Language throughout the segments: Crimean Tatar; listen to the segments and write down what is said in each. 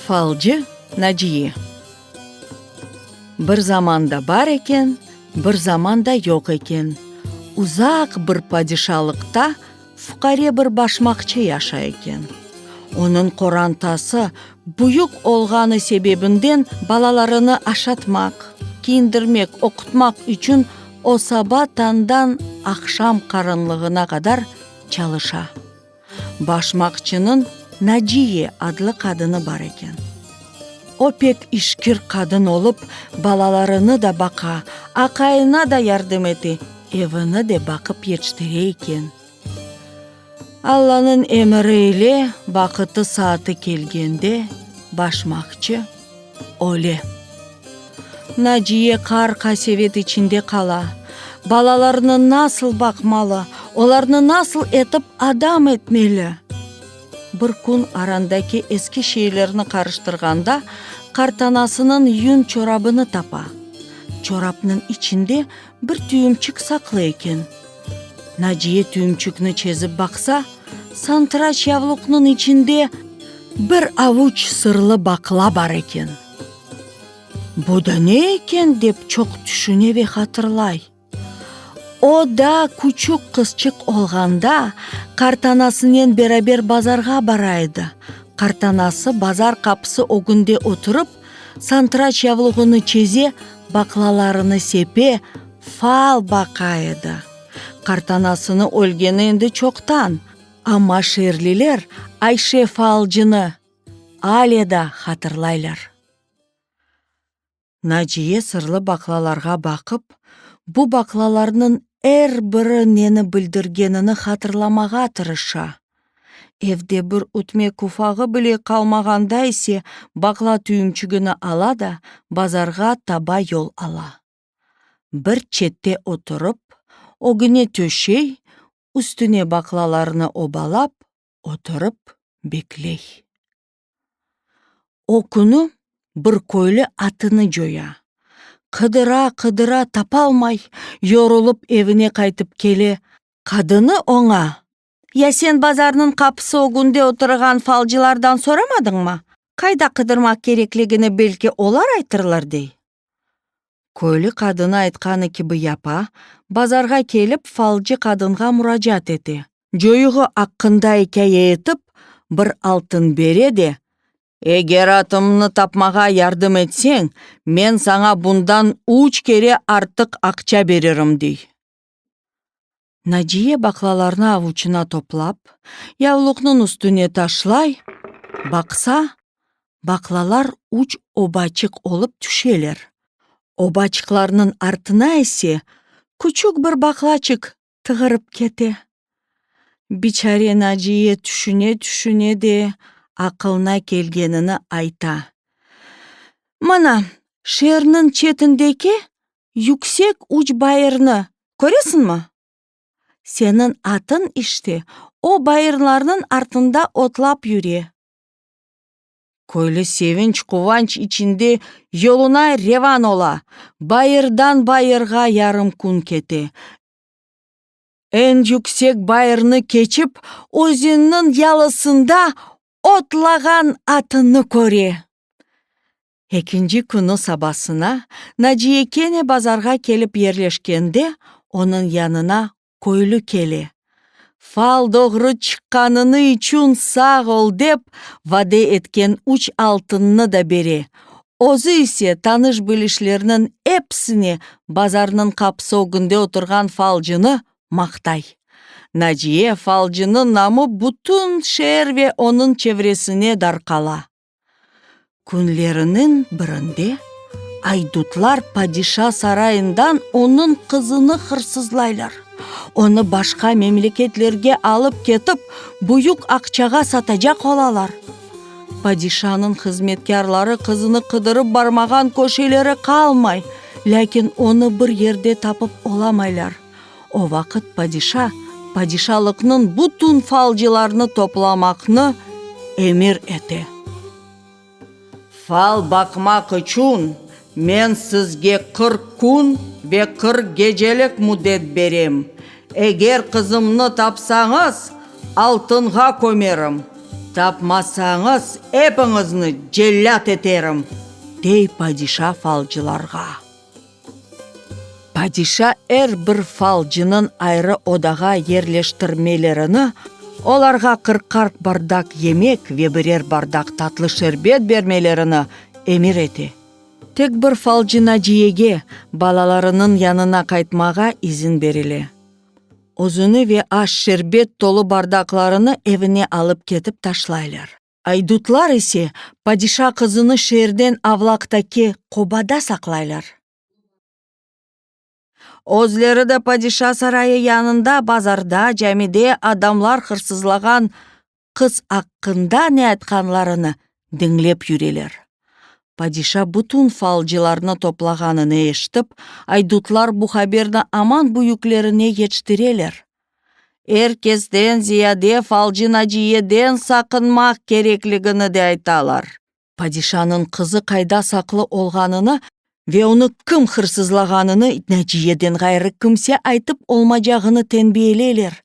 Falcı Naciye Bir zamanda bar eken, bir zamanda yoq eken, uzaq bir padişalıqta fuqare bir başmaqçı yaşay eken. Onıñ qorantası büyük olğanı sebebinden balalarını aşatmaq, kiyindirmek, oqutmaq içün o saba tañdan aqşam qaranlığına qadar çalışa. Başmaqçınıñ Naciye adlı qadını bar eken. O pek işkir qadın olıp, balalarını da baqa, aqayına da yardım ete, evini de baqıp yetiştire eken. Allanıñ emiri ile vaqıtı-saatı kelgende, başmaqçı öle. Naciye qaar-qasevet içinde qala. Balalarını nasıl baqmalı, olarnı nasıl etip adam etmeli? Bir kün arandaki eski şeylerni qarıştırğanda, qartanasınıñ yün çorabını tapa. Çorapnıñ içinde bir tüyümçik saqlı eken. Naciye tüyümçikni çezip baqsa, santıraç yavluqnıñ içinde bir avuç sırlı baqla bar eken. Bu da ne eken, dep çoq tüşüne ve hatırlay. O daa küçük qızçıq olğanda, qartanasınen beraber bazarğa bara edi. Qartanası bazar qapısı ögünde oturıp, santıraç yavluğını çeze, baqlalarını sepe, faal baqa edi. Qartanasını ölgeni endi çoqtan, amma şeerliler Ayşe faalcını ale da hatırlaylar. Naciye sırlı baqlalarğa baqıp, bu baqlalarnıñ er biri neni bildirgenini hatırlamağa tırışa. Evde bir ötmek ufağı bile qalmağanda ise baqla tüyümçigini ala da, bazarğa taba yol ala. Bir çette oturıp, ögüne töşey, üstüne baqlalarnı obalap, oturıp bekley. O künü bir köylü atını coya. Qıdıra-qıdıra tapalmay, yorulıp evine qaytıp kele. Qadını oña, Ya sen bazarnıñ qapısı ögünde oturğan falcılardan soramadıñmı? Qayda qıdırmaq kerekligini belki olar aytırlar, dey. Köylü qadını aytqanı kibi yapa, bazarğa kelip falcı qadınğa muracaat ete. Coyuğı aqqında ikâye etip, bir altın bere de, Eger atımnı tapmağa yardım etseñ, men saña bundan üç kere artıq aqça bererim, dey. Naciye baqlalarnı avuçına toplap, yavluqnıñ üstüne taşlay, baqsa, baqlalar üç obaçıq olıp tüşeler. Obaçıqlarnıñ artına ise küçük bir baqlaçıq tığırıp kete. Biçare Naciye tüşüne-tüşüne de aqılına kelgenini ayta. Mına, şeerniñ çetindeki Yüksek uç bayırnı köresiñmi? Seniñ atıñ işte o bayırlarnıñ artında otlap yüre. Köylü sevinç-quvanç içinde yoluna revan ola, bayırdan bayırğa yarım kün kete. Eñ yüksek bayırnı keçip, özenniñ yalısında otlağan atını köre. Ekinci künü sabasına Naciye kene bazarğa kelip yerleşkende, onıñ yanına köylü kele. Fal doğru çıqqanını içün sağ ol dep, vade etken üç altınnı da bere. Özü ise tanış-bilişlerniñ episine bazarnıñ qapısı ögünde oturğan falcını maqtay. Naciye falcınıñ namı bütün şeer ve onıñ çevresine darqala. Künleriniñ birinde aydutlar padişa sarayından onıñ qızını hırsızlaylar. Onı başqa memleketlerge alıp ketip, büyük aqçağa satacaq olalar. Padişanıñ hızmetkârları qızını qıdırıp barmağan köşeleri qalmay, lâkin onı bir yerde tapıp olamaylar. O vaqıt padişa padişalıqnıñ bütün falcılarını toplamaqnı emir ete. Fal baqmaq içün. Men sizge 40 kün ve 40 gecelik müddet berem. Eger qızımnı tapsañız, altınğa kömerim, tapmasañız, epiñizni cellât eterim, dey padişa falcılarğa. Padişa er bir falcınıñ ayrı odağa yerleştirmelerini, olarğa qırqar bardaq yemek ve birer bardaq tatlı şerbet bermelerini emir ete. Tek bir falcı Naciyege balalarınıñ yanına qaytmağa izin berile. Özüni ve aş-şerbet tolu bardaqlarını evine alıp ketip taşlaylar. Aydutlar ise padişa qızını şeerden avlaqtaki qobada saqlaylar. Özleri de padişa sarayı yanında bazarda, camide adamlar hırsızlağan qız aqqında ne aytqanlarını diñlep yüreler. Padişa bütün falcılarnı toplağanını eşitip, aydutlar bu haberni aman büyüklerine yetiştireler. Er kesten ziyade falcı Naciyeden saqınmaq kerekligini de aytalar. Padişanıñ qızı qayda saqlı olğanını ve onı kim hırsızlağanını Naciyeden ğayrı kimse aytıp olmacağını tenbiyeleyler.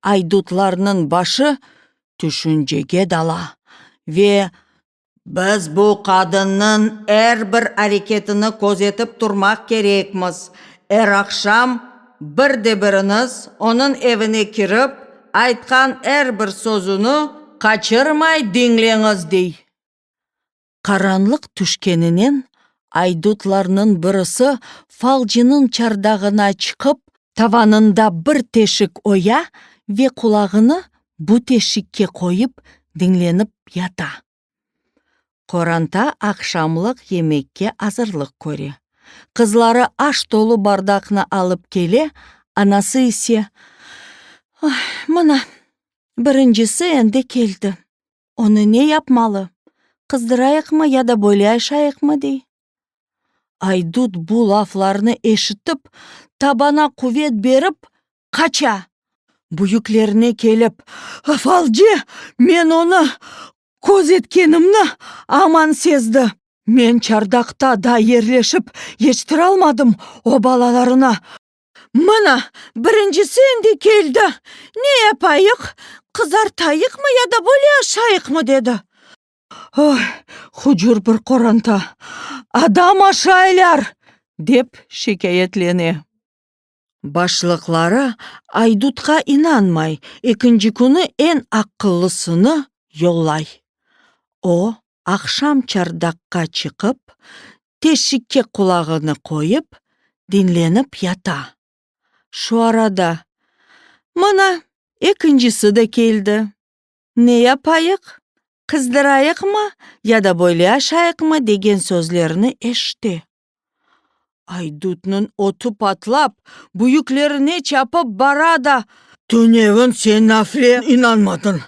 Aydutlarnıñ başı tüşüncege dala ve Biz bu qadınnıñ er bir areketini közetip turmaq kerekmiz. Er aqşam bir de biriñiz onıñ evine kirip, aytqan er bir sözüni qaçırmay diñleñiz, dey. Qaranlıq tüşkeninen, aydutlarnıñ birisi falcınıñ çardağına çıqıp, tavanında bir teşik oya ve qulağını bu teşikke qoyıp diñlenip yata. Qoranta aqşamlıq yemekke azırlıq köre. Qızları aş tolu bardaqnı alıp kele, anası ise, Mına, birincisi endi keldi. Onı ne yapmalı, qızdırayıqmı ya da böyle aşayıqmı, dey. Aydut bu laflarnı eşitip, tabana quvet berip, qaça. Büyüklerine kelip, Falcı, men onı közetkenimni aman sezdi. Men çardaqta da yerleşip yetiştiralmadım, o balalarına, Mına, birincisi endi keldi, ne yapayıq, qızartayıqmı ya da böyle aşayıqmı, dedi. Oy, hucur bir qoranta, adam aşaylar, dep şikâyetlene. Başlıqları aydutqa inanmay, ekinci künü eñ aqıllısını yollay. O, aqşam çardaqqa çıqıp, teşikke qulağını qoyıp, diñlenip yata. Şu arada, Mına, ekincisi de keldi. Ne yapayıq, qızdırayıqmı ya da böyle aşayıqmı degen sözlerni eşite. Aydutnıñ otu patlap, büyüklerine çapıp bara da. Tünevin sen nafle inanmadıñ.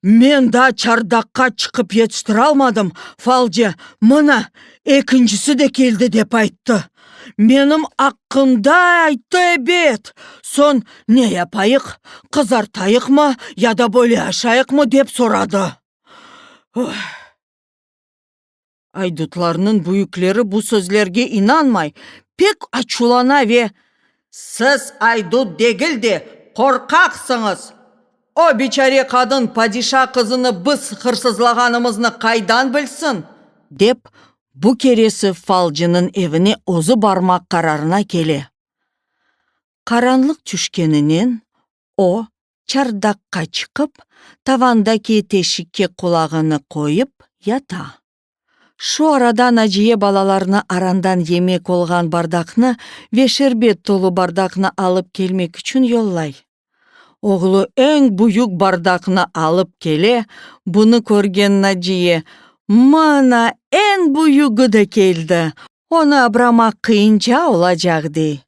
Men daa çardaqqa çıqıp yetiştiralmadım, falcı, mına, ekincisi de keldi, dep ayttı. Menim aqqımda ayttı ebet. Soñ, ne yapayıq, qızartayıqmı ya da böyle aşayıqmı, dep soradı. Aydutlarnıñ büyükleri bu sözlerge inanmay, pek açuvlana ve, Siz aydut degil de, qorqaqsıñız! O biçare qadın padişa qızını biz hırsızlağanımıznı qaydan bilsin? Dep, bu keresi falcınıñ evine özü barmaq qararına kele. Qaranlıq tüşkeninen o, çardaqqa çıqıp, tavandaki teşikke qulağını qoyıp yata. Şu arada Naciye balalarını arandan yemek olğan bardaqnı ve şerbet tolu bardaqnı alıp kelmek içün yollay. Oğlu eñ büyük bardaqnı alıp kele, bunı körgen Naciye, Mına, eñ büyügi de keldi, onı abramaq qıyınca olacaq, dey.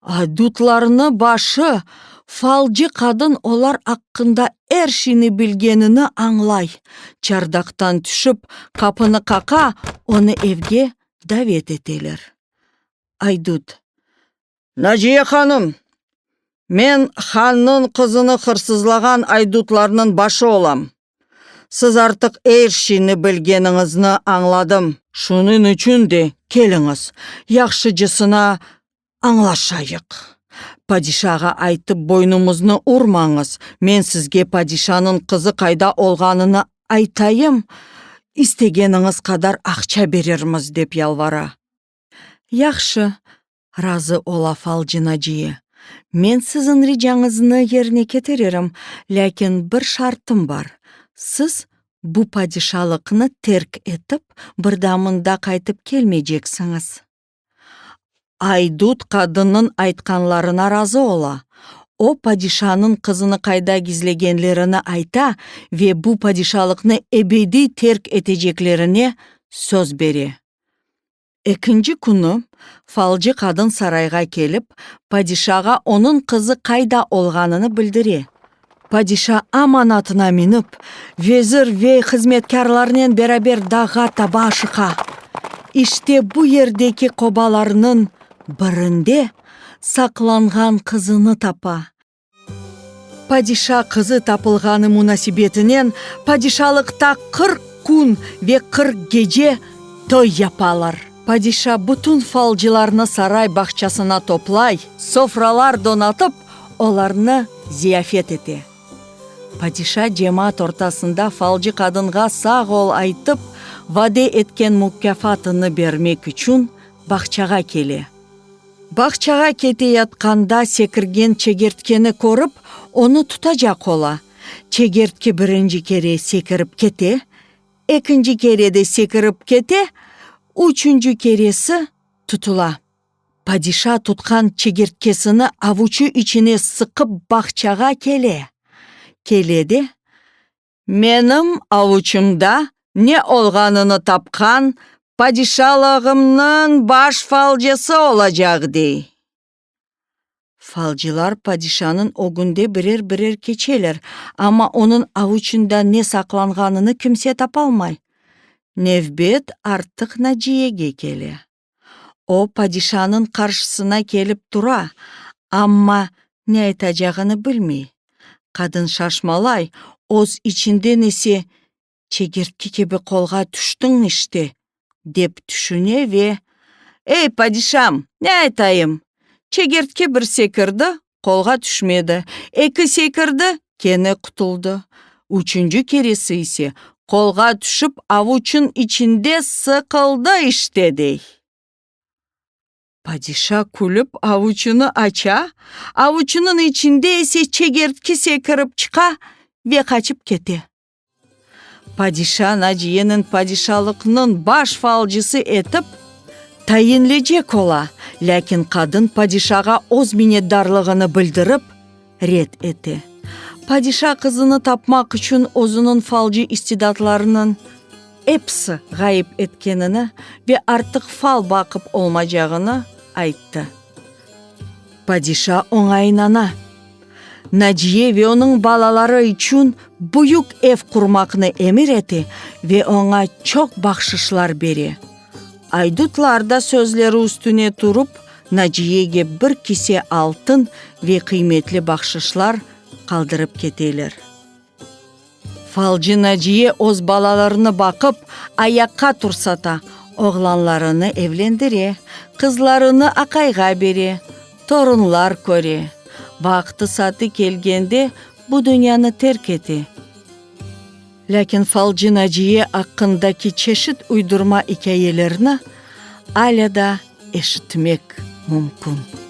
Aydutlarnı başı, falcı qadın olar aqqında er şeyni bilgenini añlay. Çardaqtan tüşip, qapını qaqa, onı evge davet eteler. Aydut. Naciye hanım, men hannıñ qızını hırsızlağan aydutlarnıñ başı olam. Siz artıq er şeyni bilgeniñizni añladım. Şunıñ içün de. Keliñiz, yahşıcısına añlaşayıq. Padişağa aytıp boynumıznı urmañız, men sizge padişanıñ qızı qayda olğanını aytayım, istegeniñiz qadar aqça berermiz, dep yalvara. Yahşı, razı ola falcı Naciye, men siziñ ricañıznı yerine ketiririm, lâkin bir şartım bar, siz bu padişalıqnı terk etip, bir daa mında qaytıp kelmeyceksiñiz. Aydut qadınnıñ aytqanlarına razı ola. O, padişanıñ qızını qayda gizlegenlerini ayta ve bu padişalıqnı ebediy terk eteceklerine söz bere. Ekinci künü falcı qadın sarayğa kelip, padişağa onıñ qızı qayda olğanını bildire. Padişa aman atına minip, vezir ve hızmetkârlarnen beraber dağğa taba aşıqa. İşte bu yerdeki qobalarnıñ birinde saqlanğan qızını tapa. Padişa qızı tapılğanı munasebetinen padişalıqta 40 kün ve 40 gece toy yapalar. Padişa bütün falcılarnı saray bağçasına toplay, sofralar donatıp, olarnı ziyafet ete. Padişa cemaat ortasında falcı qadınğa sağ ol aytıp, vade etken mukâfatını bermek içün bağçağa kele. Bağçağa keteyatqanda sekirgen çegertkeni körip, onı tutacaq ola. Çegertki birinci kere sekirip kete, ekinci kere de sekirip kete, üçünci keresi tutula. Padişa tutqan çegertkesini avuçı içine sıqıp bağçağa kele. Kele de, Menim avuçımda ne olğanını tapqan padişalığımnıñ baş falcısı olacaq, dey. Falcılar padişanıñ ögünde birer-birer keçeler, amma onıñ avuçında ne saqlanğanını kimse tapalmay. Nevbet artıq Naciyege kele. O, padişanıñ qarşısına kelip tura, amma ne aytacağını bilmey. Qadın şaşmalay, öz içinden ise, Çegertki kibi qolğa tüştiñ işte, dep tüşüne ve, Ey, padişam, ne aytayım? Çegertki bir sekirdi, qolğa tüşmedi, eki sekirdi, kene qutuldı. Üçünci keresi ise qolğa tüşip avuçın içinde sıqıldı işte, dey. Padişa külip avuçını aça, avuçınıñ içinde ise çegertki sekirip çıqa ve qaçıp kete. Padişa Naciyeniñ padişalıqnıñ baş falcısı etip tayinlecek ola, lâkin qadın padişağa öz minnetdarlığını bildirip, red ete. Padişa qızını tapmaq içün özüniñ falcı istidatlarınıñ episi ğayıp etkenini ve artıq fal baqıp olmacağını ayttı. Padişa oña inana. Naciye ve onıñ balaları içün büyük ev qurmaqnı emir ete ve oña çoq bahşışlar bere. Aydutlar da sözleri üstüne turıp, Naciyege bir kise altın ve qıymetli bahşışlar qaldırıp keteler. Falcı Naciye öz balalarını baqıp, ayaqqa tursata, oğlanlarını evlendire, qızlarını aqayğa bere, torunlar köre. Vaqtı-saati kelgende bu dünyanı terk ete. Lâkin falcı Naciye aqqındaki çeşit uydurma ikâyelerni alâ da eşitmek mümkün.